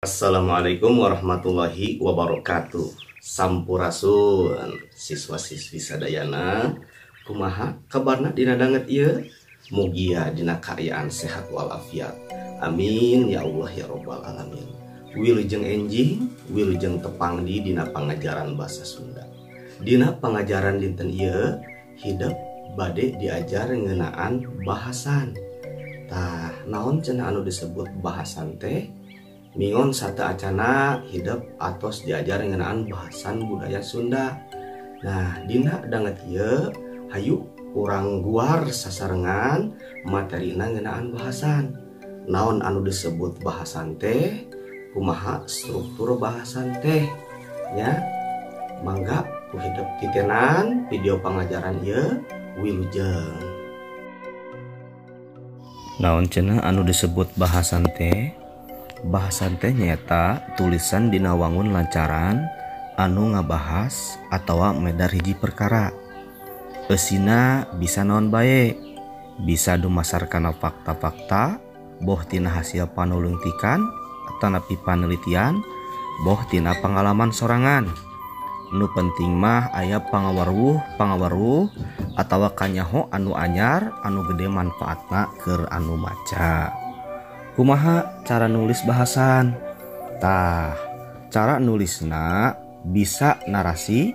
Assalamualaikum warahmatullahi wabarakatuh. Sampurasun siswa-siswi sadayana, kumaha kabarna dina danget ieu? Mugia dina kaayaan sehat walafiat. Amin ya Allah ya robbal alamin. Wilujeng enjing, wilujeng tepang di dina pangajaran bahasa Sunda. Dina pangajaran dinten ieu hidep bade diajar ngeunaan bahasan. Tah, naon cenah anu disebut bahasan teh? Mingon sateuacana hidep atos diajar ngeunaan bahasan budaya Sunda. Nah, dina danget ieu hayu urang guar sasarengan materina ngeunaan bahasan. Naon anu disebut bahasan teh? Kumaha struktur bahasan teh? Nya, mangga ku hidep titenan video pangajaran ieu wilujeng. Naon cenah anu disebut bahasan teh? Bahasan teh nyaeta tulisan dina wangun lancaran anu ngabahas atawa medar hiji perkara. Eusina bisa naon bae, bisa dumasar kana fakta-fakta, boh tina hasil panulungtikan atanapi panelitian, boh tina pangalaman sorangan. Nu penting mah aya pangawarwuh atawa kanyaho anu anyar anu gede manfaatna keur anu maca. Kumaha cara nulis bahasan? Tah, cara nulisna bisa narasi,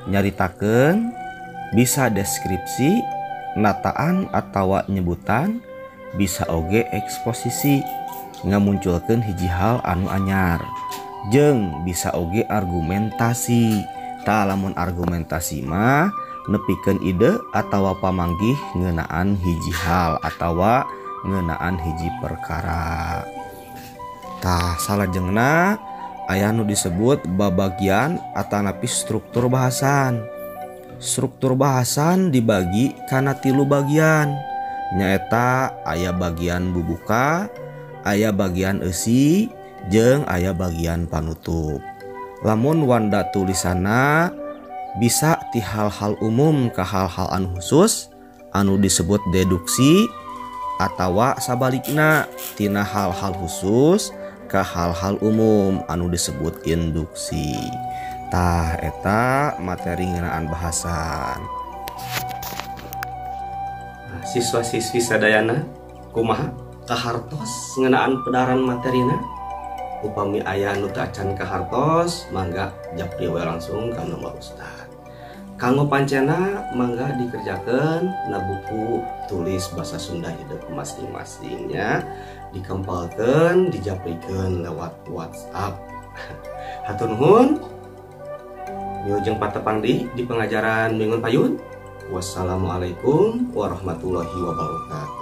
nyaritakeun, bisa deskripsi, nataan atawa nyebutan, bisa oge eksposisi, ngamunculkeun hiji hal anu anyar. Jeung bisa oge argumentasi. Tah, lamun argumentasi mah nepikeun ide atawa pamanggih ngeunaan hiji hal atawa ngeunaan hiji perkara. Tah, salajengna aya nu disebut babagian atanapi struktur bahasan. Struktur bahasan dibagi kana 3 bagian, nyaeta aya bagian bubuka, aya bagian eusi, jeung aya bagian panutup. Lamun wanda tulisanna bisa ti hal-hal umum ka hal-hal anu khusus anu disebut deduksi, atawa sabalikna tina hal-hal khusus ka hal-hal umum anu disebut induksi. Tah, eta materi ngeunaan bahasan. Nah, siswa-siswi sadayana kumaha kahartos ngeunaan pedaran materina? Upami aya nu teu acan kahartos, mangga japri we langsung ka nomor ustad. Kanggo pancena mangga dikerjakeun na buku tulis bahasa Sunda hidup masing-masingnya, dikempalkeun, dijaprikeun lewat WhatsApp. Hatur nuhun. Wilujeng patepang di pengajaran minggon payun. Wassalamualaikum warahmatullahi wabarakatuh.